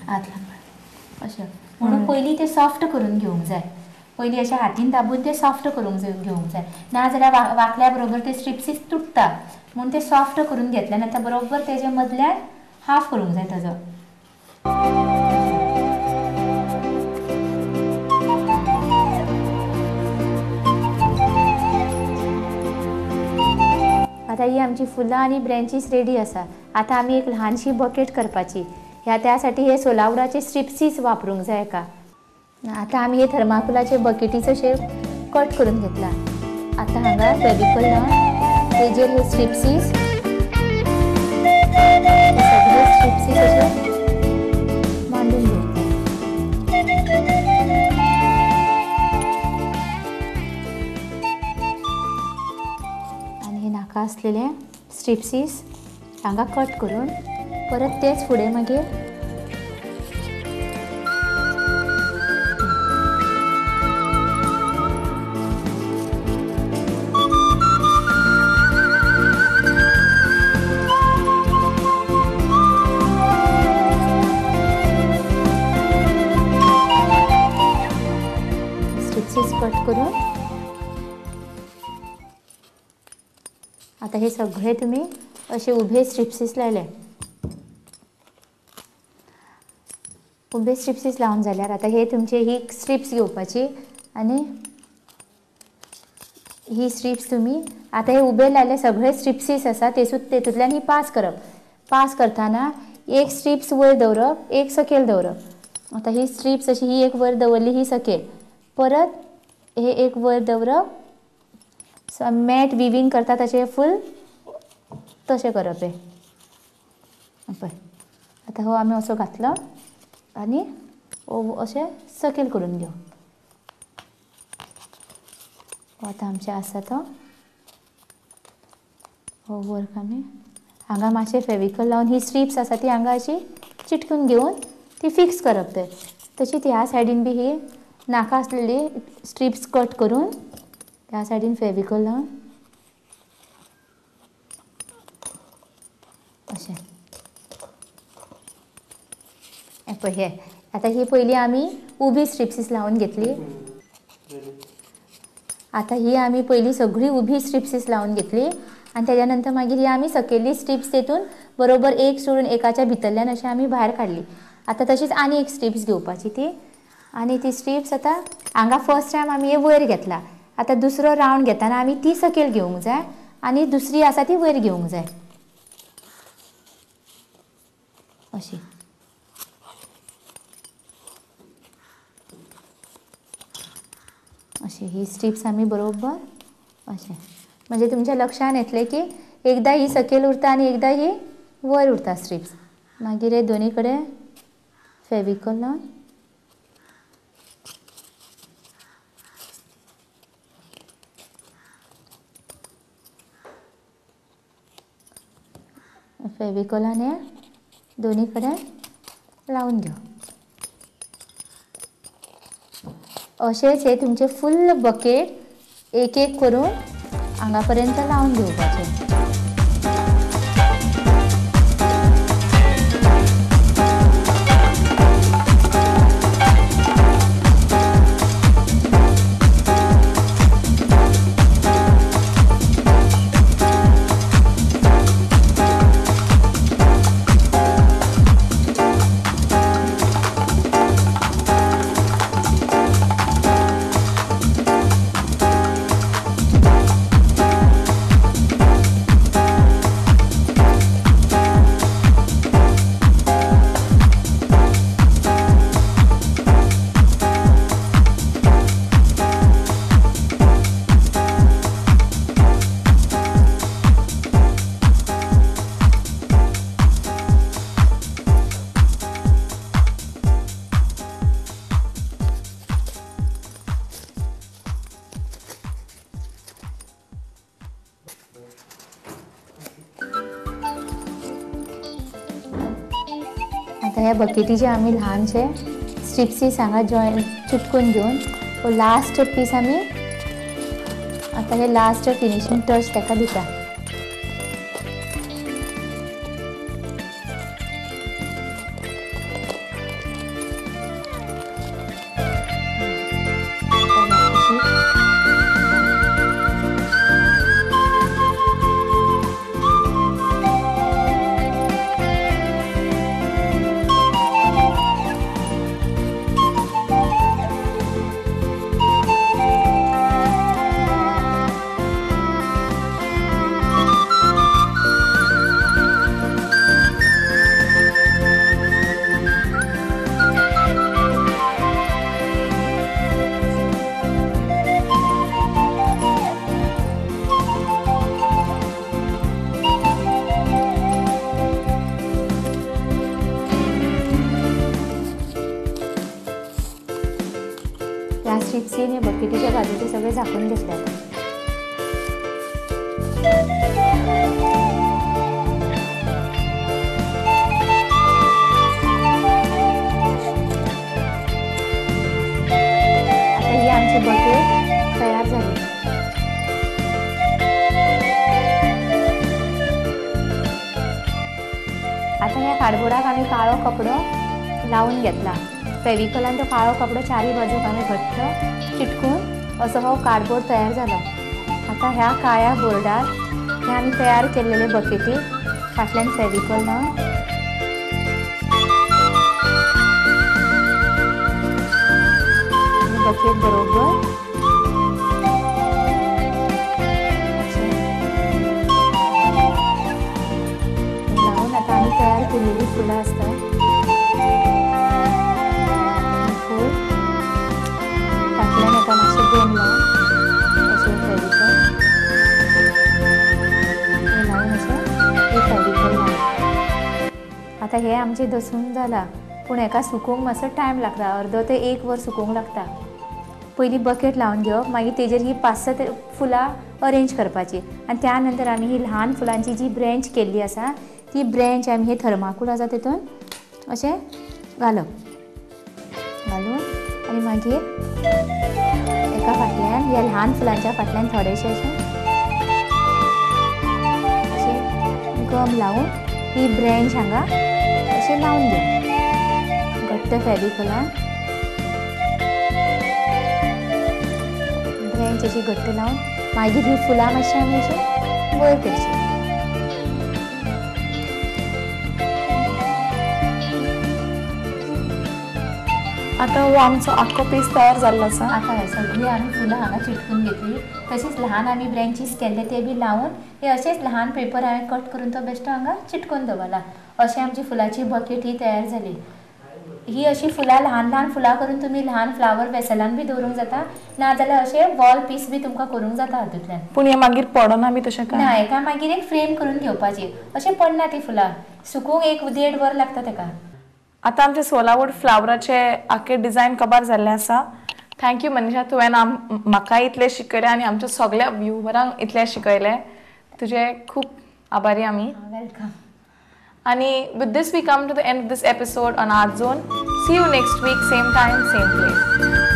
हात लांब अशें म्हणून पयलीं ते सॉफ्ट करून घेवंक जाय. पयलीं अशें हातीन दाबून ते सॉफ्ट करूंक घेवंक जाय, नाजाल्यार वांकल्या बरोबर ते स्ट्रिप्सीस तुटता. म्हणून ते सॉफ्ट करून घेतल्या नंतर बरोबर तेजे मदल्यान हाफ करूंक जाय ताजो. आतां ही आमची फुलां आनी ब्रँचीस रेडी आसा. आतां आमी एक ल्हानशी बकेट करपाची. ह्या त्यासाठी हे सोलावडाचे स्ट्रिप्सीस वापरूंक जाय का. आतां आमी हे थर्माकोलाचे बकेटीचो शेप कट करून घेतला. आतां हांगा फेविकॉल लावन तेजेर हे स्ट्रिप्सीस सगळे स्ट्रिप्सीस अशे मांडून घेवंक जाय. आनी हे नाका आसलेले स्ट्रिप्सीस हांगा कट करून परत तेच फुडें मागीर स्ट्रिप्सीस कट करून आतां हे सगळे तुमी अशे उबे स्ट्रिप्सीस लायले. उबे स्ट्रिप्सीस लावन जाल्यार आतां हे तुमचे ही स्ट्रिप्स घेवपाची आनी ही स्ट्रिप्स तुमी आतां हे उबे लायले सगळे स्ट्रिप्सीस आसा तेतूंतल्यान ही पास करप. पास करतना एक स्ट्रिप्स वयर दवरप, एक सकयल दवरप. आतां ही स्ट्रिप्स अशी ही एक वयर दवरली, ही सकयल, परत हे एक वयर दवरप. मॅट विवींग करता तशें फूल तशें करप. हें पळय आतां हो आमी असो घातलो आनी अशें सकयल करून घेवप. आतां आमचें आसा तो हो वर्क आमी हांगा मातशें फेविकॉल लावन ही स्ट्रिप्स आसा ती हांगा अशी चिटकून घेवन ती फिक्स करप. ते तशीच ह्या सायडीन बी ही नाका आसलेली स्ट्रिप्स कट करून ह्या सायडीन फेविकॉल लावन अशें. पळय हे आतां ही पयलीं आमी उबी स्ट्रिप्सीस लावन घेतली. आतां ही आमी पयलीं सगळी उबी स्ट्रिप्सीस लावन घेतली आनी तेज्या नंतर मागीर ही आमी सकयली स्ट्रिप्स तेतून बरोबर एक सोडून एकाच्या भितरल्यान अशें आमी भायर काडली. आतां तशीच आनी एक स्ट्रिप्स घेवपाची ती आनी ती स्ट्रिप्स आतां हांगा फर्स्ट टायम आमी हे वयर घेतला. आतां दुसरो रावंड घेतना आमी ती सकयल घेवंक जाय आनी दुसरी आसा ती वयर घेवंक जाय अशी. अशी ही स्ट्रिप्स आमी बरोबर अशें म्हणजे तुमच्या लक्षान येतलें की एकदां ही सकयल उरता आनी एकदां ही वयर उरता स्ट्रिप्स. मागीर हे दोनी कडेन फेविकॉल लावन फेविकॉलान हे दोनी कडेन लावन घेवप. अशेंच हे तुमचे फुल बकेट एक एक करून हांगा पर्यंत लावन घेवपाचें. आतां ह्या बकेटीचे आमी ल्हानशे स्ट्रिप्सीस हांगा जॉयन चिटकून घेवन हो लास्ट पीस आमी आतां हे लास्ट फिनिशींग टच ताका दिता. बकेटीच्या बाजूचे सगळे झाकून घेतले. आता ही आमची बकेट तयार झाली. आता ह्या कार्डबोर्डाक आमी काळो कपडो लावून घेतला. फेविकॉलान तो काळो कपडो चारी बाजूक आमी घट्ट चिटकून असो हो कार्डबोर्ड तयार जालो. आता ह्या काळ्या बोर्डार हे आमी तयार केल्लेले बकेटी फाटल्यान फेविकॉल लावन बकेट बरोबर लावून आता आमी तयार केलेली फुलां आसतात फूल फाटल्यान एका मातशें गोम लावन अशें फेविकॉल लावन अशें फेविकॉल लावन. आतां हें आमचें दसून जालां, पूण हेका सुकूंक मातसो टायम लागता, अर्दो ते एक वर सुकूंक लागता. पयलीं बकेट लावन घेवप, मागीर तेजेर ही 5-7 फुलां अरेंज करपाची आनी त्या नंतर आमी ही ल्हान फुलांची जी ब्रेंच केल्ली आसा ती ब्रेंच आमी हे थर्माकूल आसा तेतून अशें घालप, घालून आनी मागीर एका फाटल्यान ह्या ल्हान फुलांच्या फाटल्यान थोडेशें अशें अशें गम लावन ही ब्रेंच हांगा अशें लावन घेवप घट्ट फेविकॉलान. ब्रेंच अशी घट्ट लावन मागीर ही फुलां मातशीं आमी अशीं वयर करचीं. आतां हो आमचो आख्खो पीस तयार जाल्लो आसा. आतां हे सगळीं आमी फुलां हांगा चिटकून घेतली, तशीच ल्हान आमी ब्रेंचीस केल्ले ते बी लावन हे अशेंच ल्हान पेपर हांवें कट करून तो बेश्टो हांगा चिटकून दवरला. अशें आमची फुलाची बकेट ही तयार जाली. ही अशी फुलां ल्हान ल्हान फुलां करून तुमी ल्हान फ्लावर वेसलान बी दवरूंक जाता, नाजाल्यार अशें वॉल पीस बी तुमकां करूंक जाता हातूंतल्यान. पूण हें मागीर पडना बी तशें काय ना, हेका मागीर एक फ्रेम करून घेवपाची, अशें पडना ती फुलां, सुकूंक 1-1.5 वर लागता तेका. आतां आमचे सोलावूड फ्लावराचे आख्खे डिजायन कबार जाल्लें आसा. Thank you Manisha, तुवें म्हाका इतलें शिकयलें आनी आमच्या सगळ्या व्युवरांक इतलें शिकयलें. तुजें खूब आभारी आमी. Welcome. आनी with this we come to the end of this episode on Art Zone. See you next week, same time, same place.